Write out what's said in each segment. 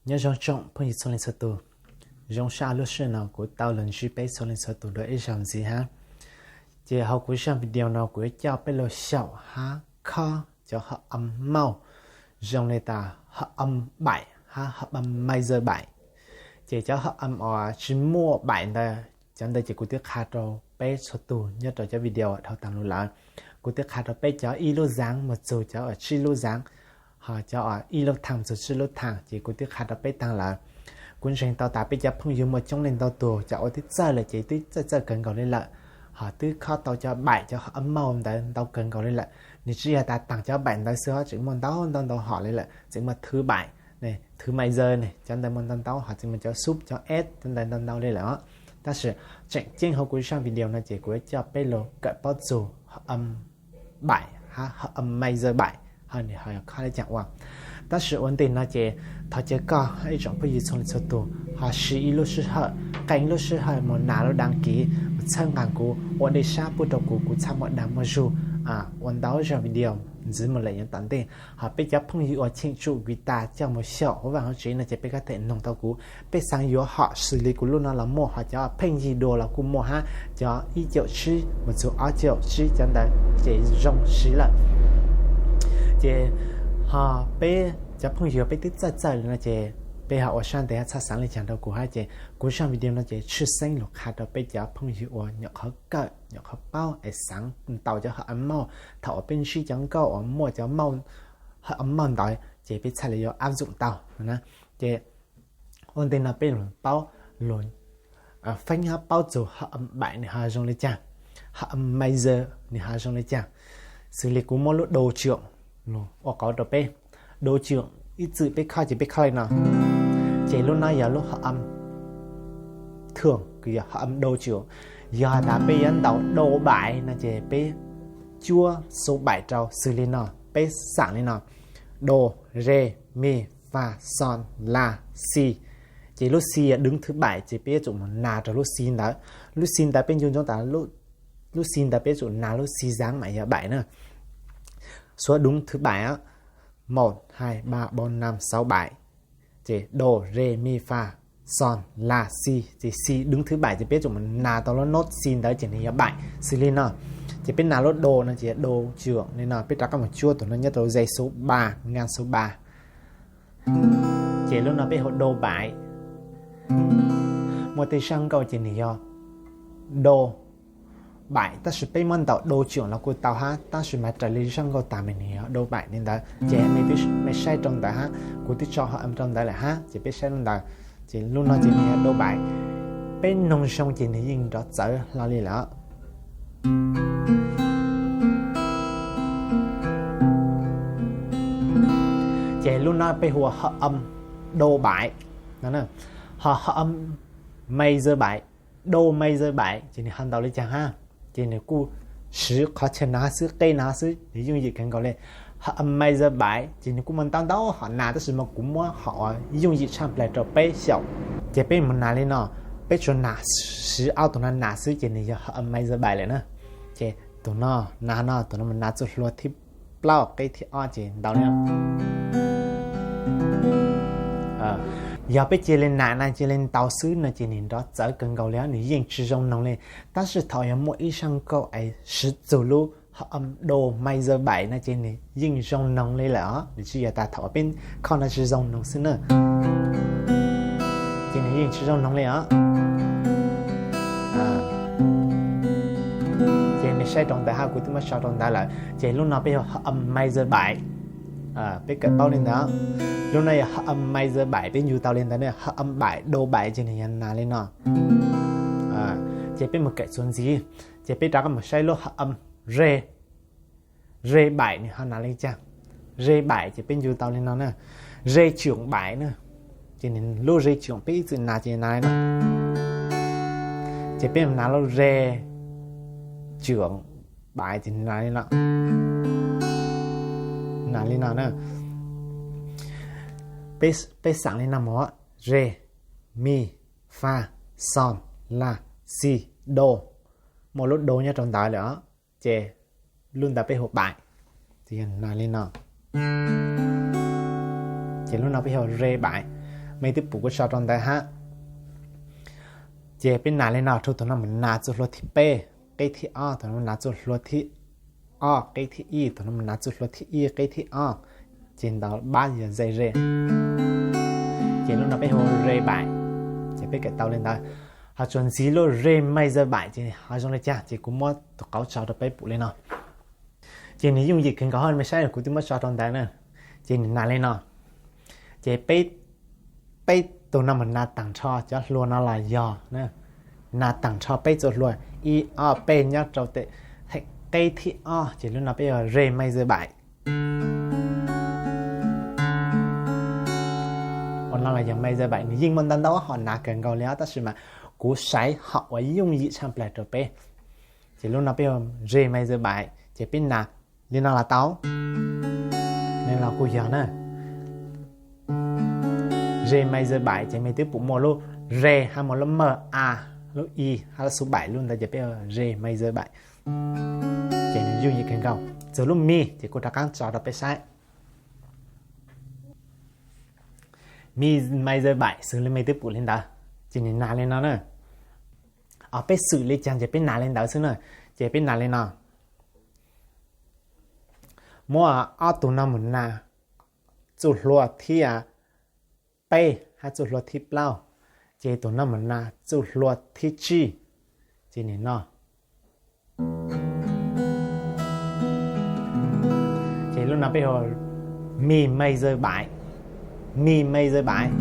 Nyob zoo tsoom phooj ywg txhua leej txhua tus, zoo sab lub sij hawm no kuv tau los ntsib peb txhua leej txhua tus dua ib zaug ntxiv hab. Ces hauv kuv zaj video no kuv yuav coj peb los xyaum hab khob cov hợp âm mauj zoo li tas hợp âm bảy hab hợp âm major bảy. Ces cov hợp âm uas tsis muaj bảy ntawd, cov ntawd ces kuv twb qha rau peb txhua tus nyob rau cov video dhau tag los lawm. Kuv twb qha rau peb cov ib lub dáng mus txug cov tsib lub dáng, ho cov ib lub thang mus txug tsib lub thang ces kuv twb qha rau peb taag lawm. Kuv ntseeg tau tas peb cov phooj ywg muaj coob leej ntau tus cov uas twb txawj lawm ces twb txawj txawj kawg nkaus li lawm, ho twb khob tau cov bảy cov hợp âm mauj ntawd ntau kawg nkaus li lawm. Nws tsis yog tas taag cov bảy ntawd xwb ho tseem muaj ntau ntau ntau hom li lawm, tseem muaj thứ bảy ne, thứ major ne, cov ntawd muaj ntau ntau, ho tseem muaj cov sub cov ed cov ntawd ntau ntau li lawm os. Tab sis tseem ceeb hauv kuv zaj video no ces kuv yuav coj peb los kawm paub txug hợp âm bảy hab hợp âm major bảy, ho nws ho yog khob li caag ua. Tab sis ua ntej no ces thov caw koj ib tsoom phooj ywg txhua leej txhua tus ho siv ib lub sij hawm, qee lub sij hawm mus nas lub đăng ký, mus txhawb nqa kuv, ua dej sab pub rau kuv, kuv txhaj muaj dag muaj zug ua ntau zaj video ntxiv mus lawm yav tom ntej. Ho peb cov phooj ywg uas cheem tsum guitar coj mus xyaum hauv vaaj hauv tsev no ces peb có thể noog tau kuv. Peb xaav yuav hom xws li kuv lub no los muaj, ho cov pheej yig dua los kuj muaj hab, cov ib caum tsib mus txug ob caum tsib cov ntawd ces zoo siv lawm. Ces ho peb cov phooj ywg peb twb txawj txawj li no ces peb ho ua sab ntev hab txhob xaav li caag rau kuv hab. Ces kuv zaj video no ces tshwj xeeb lug qha rau peb cov phooj ywg uas nyuam qhuav kawm nyuam qhuav paub es xaav ntaus cov hợp âm mauj thaum uas peb ntsib cov nkauj uas muaj cov hợp âm mauj ntawd ces peb txhaj li yuav áp dụng tau na. Ces ua ntej no peb lug paub, lug feeb hab paub txug hợp âm bảy nws ho zoo li caag, hợp âm major nws ho zoo li caag. Xws li kuv muab lub do tsioom lug ua qauv rau peb. Do tsioom ib txwm peb khob ces peb khob li no, ces lub no yog lub hợp âm thường, kws yog hợp âm do tsioom. Yog has tas peb yuav ntaus do bảy no ces peb cuab số bảy rau xws li no, peb xaam li no, do, re, mi, fa, sol, la, si. Ces lub si yog đứng thứ bảy ces peb yuav tsum mus nas rau lub si ntawd. Lub si ntawd peb ncu ntsoov tas lub si ntawd peb yuav tsum nas lub si dáng mas yog bảy na. Số đứng thứ bảy á, một, hai, ba, bốn, năm, sáu, bảy. Ces do, re, mi, fa, sol, la, si, ces si đứng thứ bảy ces peb yuav tsum mus nas tau lub nốt si ntawd ces nws yog bảy xws li no. Ces peb nas lub do no ces do tsioom li no, peb rov qab mus cuab tus no nyob rau dây số ba, ngang số ba. Ces lub no peb hu do bảy. Muaj tej zaj nkauj ces nws yog do bảy, tab sis peb muab ntaus do tsioom los kuj tau hab, tab sis mas raws li zaj nkauj tas mas nws yog do bảy li ntawd. Ces mej twb, mej saib rau ntawd hab, kuv twb tso hợp âm rau ntawd lawm hab, ces peb saib rau ntawd. Ces lub no ces nws yog do bảy. Peb noog zoo ces nws yeej nrov txawv hlo li lawm. Ces lub no peb hu ua hợp âm do bảy no, ho hợp âm major bảy, do major bảy ces nws ho ntaus li caag hab. Ces nws kuj siv qhov chaw no xwb, qeb no xwb, nws yooj yim kawg nkaus li. Hợp âm major bảy ces nws kuj muaj ntau ntau hom nas, tab sis mas kuv muab hom uas yooj yim tshaj plawg rau peb xyaum. Ces peb mus nas li no, peb tsuas nas, siv ob tug no nas xwb ces nws yog hợp âm major bảy lawm na. Ces tus no, nas no, tus no mus nas txuj hlua thib plaub, qeb thib ob ces ntaus li. Yog peb cia li nas na, cia li ntaus xwb no ces nws nrov txawv kawg nkaus li, nws yeej tsis zoo noog li. Tab sis thaum yog muaj ib zaj nkauj es siv txug lub hợp âm do major bảy no ces nws yeej zoo noog li lawm os, nws tsis yog tas thaum peb khob no tsis zoo noog xwb na. Ces nws yeej tsis zoo noog li os. Ces mej saib rau ntawd hab, kuv twb muab sau rau ntawd lawm. Ces lub no peb yog hợp âm major bảy. Peb kawm paub li ntawd. Lub no yog hợp âm major bảy, peb ncu tau li ntawd ne, hợp âm bảy, do bảy ces nws yog nas li no. Ces peb mus kawm txuas ntxiv, ces peb rov qab mus saib lub hợp âm re, re bảy nws ho nas li caag. Re bảy ces peb ncu tau li no na, re trưởng bảy na. Ces lub re trưởng peb ib txwm nas ces nas li no. Ces peb mus nas lub re trưởng bảy ces nas li no, nas li no na. Peb xaam li no mus, re, mi, fa, sol, la, si, do. Muaj lub do nyob rau ntawd lawm os. Ces lub ntawd peb hu bảy, ces nas li no. Ces lub no peb hu re bảy. Mej twb pum kuv tso rau ntawd hab. Ces peb nas li no, rau tus no mas nas txuj hlua thib peb, qeb thib ob, tus no mas nas txuj hlua thib ob, qeb thib ib, tus no mas nas txuj hlua thib ib, qeb thib ob, ces ntaus pab yog ze re. Ces lub no peb hu re baim, ces peb kawm tau li ntawd. Ho tsuas ntxiv lub re major baim ces ho zoo li cas, ces kuv muab tus qauv tso rau peb pum li no. Ces nws yooj yim kawg nkaus, mej saib kuv twb muab tso rau ntawd na. Ces nws nas li no. Ces peb, peb tus no mas nas taag nrho cov hlua no los yog nas taag nrho peb txuj hlua ib ob peb nyob rau tes theem qeb thib ob, ces lub no peb hu re major baim. Ua no los yog major baim, nws yeej muaj ntau ntau hom nas kawg nkaus li os, tab sis mas kuv xaiv hom uas yooj yim tshaj plaws rau peb. Ces lub no peb hu re major baim, ces peb nas li no los tau, li no kuj yog na. Re major baim ces mej twb pum muaj lub re hab muaj lub maj a, lub i hab lub xu baim, lub ntawd ces peb hu re major baim. Ces nws yooj yim kawg nkaus. Txug lub mi ces kuv rov qaab tso rau peb saib. Mi major baim xws li mej twb pum li ntawd, ces nws nas li no na. Os, peb xws li caag ces peb nas li ntawd xwb na. Ces peb nas li no. Muab ob tug no mus nas txuj hlua thib peb hab txuj hlua thib plaub, ces tus no mus nas txuj hlua thib tsib, ces nim no. Ces lub no peb hu mi major baim, mi major baim,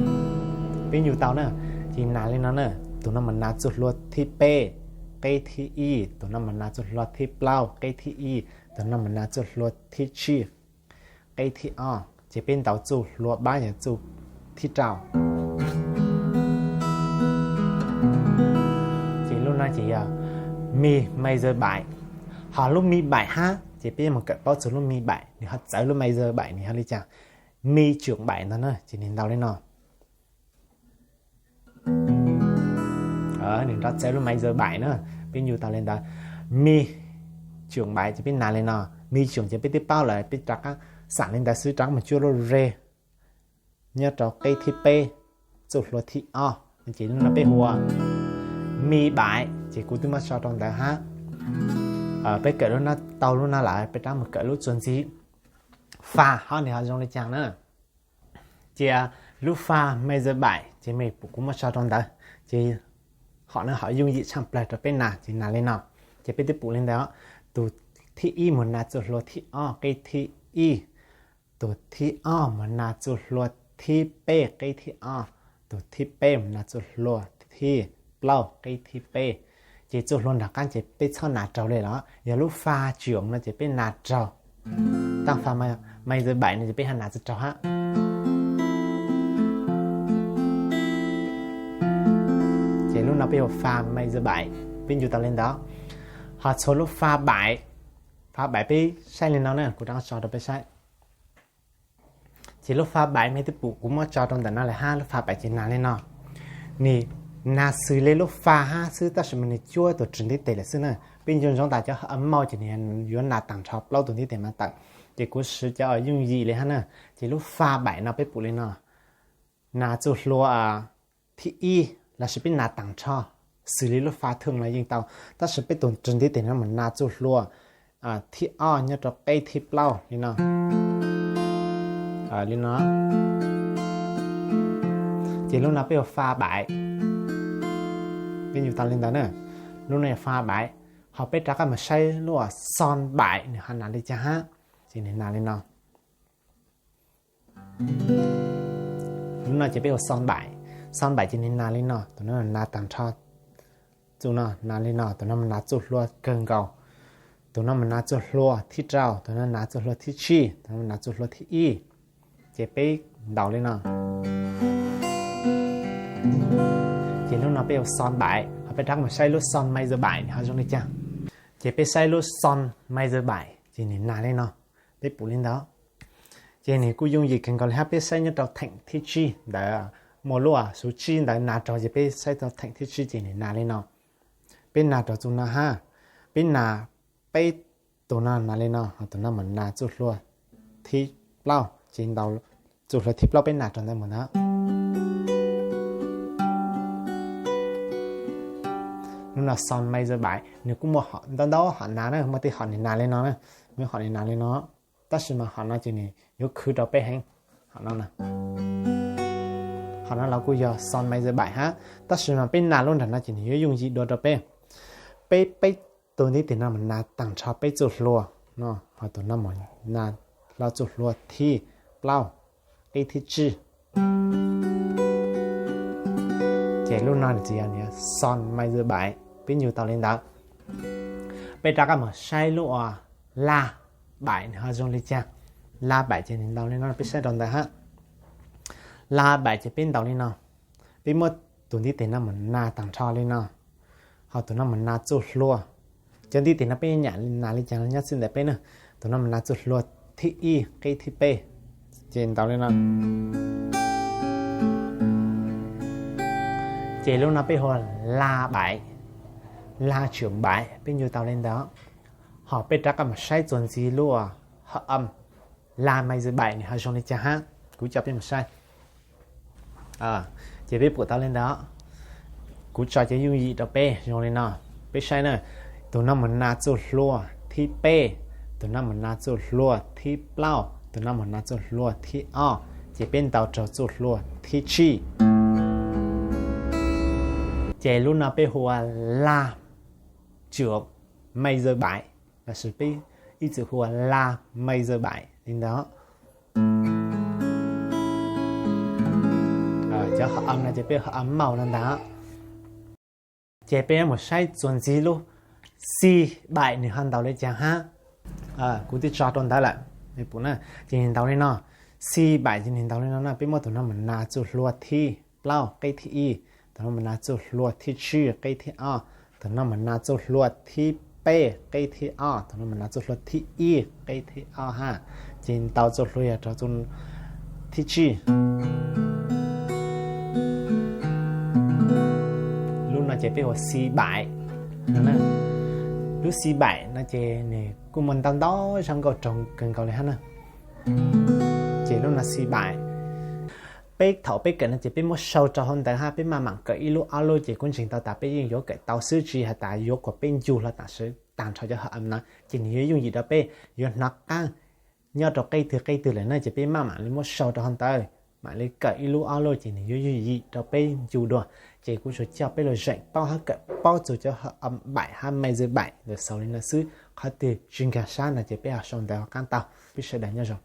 peb ncu tau na. Ces nas li no na, tus no mus nas txuj hlua thib peb, qeb thib ib, tus no mus nas txuj hlua thib plaub, qeb thib ib, tus no mus nas txuj hlua thib tsib, qeb thib ob, ces peb ntaus txuj hlua pab yog txuj thib rau. Ces lub no ces yog mi major baim. Ho lub mi baim hab ces peb yuav mus kawm paub txug lub mi baim, nws ho txawv lub major baim nws yog li cas. Mi tsuam baim ntag na, ces nws ntaus li no. Nws nrov txawv lub major baim na, peb ncu tau li ntawd. Mi tsuam baim ces peb nas li no. Mi tsuam ces peb twb paub lawm, peb rov qab xam li ntawd xwb, rov qab mus cuab lub re nyob rau qeb thib peb, txuj hlua thib ob, ces lub no peb hu ua mi baim, ces kuv twb muab tso rau ntawd hab. Peb kawm lub no tau lub no lawm, peb rov mus kawm lub txuas ntxiv. Fa hab nws ho zoo li cas na. Ces lub fa major baim ces mej pum kuv muab tso rau ntawd, ces hom no hom yooj yim tshaj plawg rau peb nas, ces nas li no. Ces peb twb pum li ntawd, tus thib ib mus nas txuj hlua thib ob qeb thib ib, tus thib ob mus nas txuj hlua thib peb qeb thib ob, tus thib peb mus nas txuj hlua thib plaub qeb thib peb. Ces txuj hlua nram qab ces peb txhob nas raug li los, yog lub fa tsuam no ces peb nas raug. Tab fa major baim no ces peb ho nas tsi raug hab. Ces lub no peb hu fa major baim, peb ncu tau li ntawd. Ho txhua lub fa baim, fa baim peb saib li no na, kuv rov qab tso rau peb saib. Ces lub fa baim mej twb pum kuv muab tso rau ntawm no lawm hab, lub fa baim ces nas li no. Nws nas xws li lub fa hab xwb, tab sis mas nws cuab tus ris ntiv tes lawm xwb na. Peb nco ntsoov tas cov mauj ces nws yuav nas taag nrho plaub tus ntiv tes mas tawm. Ces kuv siv cov yooj yim li hab na. Ces lub fa baim no peb pum li no. Nas txuj hlua thib ib lossis peb nas taag nrho, xws li lub fa thwj los yeej tau, tab sis peb tus ris ntiv tes no mus nas txuj hlua thib ob nyob rau qeb thib plaub li no. Li no. Ces lub no peb hu fa baim. Peb ncu tau li ntawd na. Lub no yog fa baim. Ho peb rov qab mus saib lub xoo baim nws ho nas li cas hab. Ces nws nas li no. Lub no ces peb hu xoo baim. Xoo baim ces nws nas li no, tus no nas taag nrho. Txuj no nas li no, tus no nas txuj hlua kawg nkaus. Tus no mas nas txuj hlua thib rau, tus no nas txuj hlua thib tsib, tus no nas txuj hlua thib ib. Ces peb ntaus li no. Ces lub no peb hu xoo baim, ho peb rov mus saib lub xoo major baim nws ho zoo li cas. Ces peb saib lub xoo major baim ces nws nas li no. Peb pum li ntawd. Ces nws kuj yooj yim kawg nkaus li hab, peb saib nyob rau theem thib tsib ntawd, muaj lub suv tsib ntawd nas raug, ces peb saib rau theem thib tsib ces nws nas li no. Peb nas raug txuj no hab, peb nas, peb tus no nas li no, ho tus no mas nas txuj hlua thib plaub, ces ntaus txuj hlua thib plaub peb nas raug ntawd mus ntawd. Lub no sol major bảy, nws kuj muaj ntau ntau hom nas na, muaj tej hom nas li no na, muaj hom nas li no, tab sis mas hom no ces nws yuav khwv rau peb heev. Hom no, hom no los kuj yog sol major bảy hab, tab sis mas peb nas lub nram no ces nws yuav yooj yim dua rau peb. Peb, peb tus ntiv tes no mas nas tag nrho peb txuj hlua no, ho tus no mas nas hlo txuj hlua thib plaub, qib thib tsib. Ces lub no tsis yog, nws yog sol major bảy, peb ncu tau li ntawd. Peb rov qab mus saib lub uas la bảy nws ho zoo li cas. La bảy ces nws ntaus li no, peb saib rau ntawd hab. La bảy ces peb ntaus li no, peb muab tus ntiv tes no mus nas tag nrho li no, ho tus no mus nas txuj hlua. Cov ntiv tes no peb nyam nas li cas los nyob txij ntawm peb na. Tus no mus nas txuj hlua thib ib, qib thib peb, ces ntaus li no. Ces lub no peb hu ua la bảy, la trưởng bảy, peb ncu tau li ntawd. Ho peb rov qab mus saib txuas ntxiv lub uas hợp âm la major bảy nws ho zoo li cas hab. Kuv coj peb mus saib. Ces peb pum tau li ntawd. Kuv tso cov yooj yim rau peb zoo li no. Peb saib na, tus no mus nas txuj hlua thib peb, tus no mus nas txuj hlua thib plaub, tus no mus nas txuj hlua thib ob, ces peb ntaus rau txuj hlua thib tsib. Ces lub no peb hu ua la trưởng major bảy, lossis peb ib txwm hu ua la major bảy li ntawd. Cov hợp âm no ces peb hợp âm màu no ntag. Ces peb mus saib txuas ntxiv lub si bảy nws ho ntaus li cas hab. Kuv twb tso rau ntawd lawm, pum na. Ces nws ntaus li no, si bảy ces nws ntaus li no na, peb muab tus no mus nas txuj hlua thib plaub, qib thib ib, tus no mus nas txuj hlua thib tsib, qib thib ob, tus no mus nas txuj hlua thib peb, qib thib ob, tus no mus nas txuj hlua thib ib, qib thib ob hab. Ces ntaus txuj hlua yog rau txuj thib tsib. Lub no ces peb hu ua si bảy no. Lub si bảy no ces nws kuj muaj ntau ntau zaj nkauj raug kawg nkaus li hab na. Ces lub no si bảy. Peb thaum peb kawm no ces peb muab sau rau hauv ntawv hab peb maj mam kawm ib lub ob lub ces kuv ntseeg tau tas peb yeej yuav kawm tau xwb, tsis has tas yuav kom peb ncu hlo tam sim tag nrho cov hợp âm no ces nws yuav yooj yim rau peb, yuav hnov qab nyob rau qeb twg qeb twg lawm na, ces peb maj mam li muab sau rau hauv ntawv, mam li kawm ib lub ob lub ces nws yuav yooj yim rau peb ncu dua. Ces kuv tsuas coj peb los zeem paub hab kawm paub txog cov hợp âm bảy hab major bảy ntawd xaus li no xwb, qhov twg tsis nkag sab no ces peb ho sau ntawv ho qab tau. Peb sawv daws nyob zoo.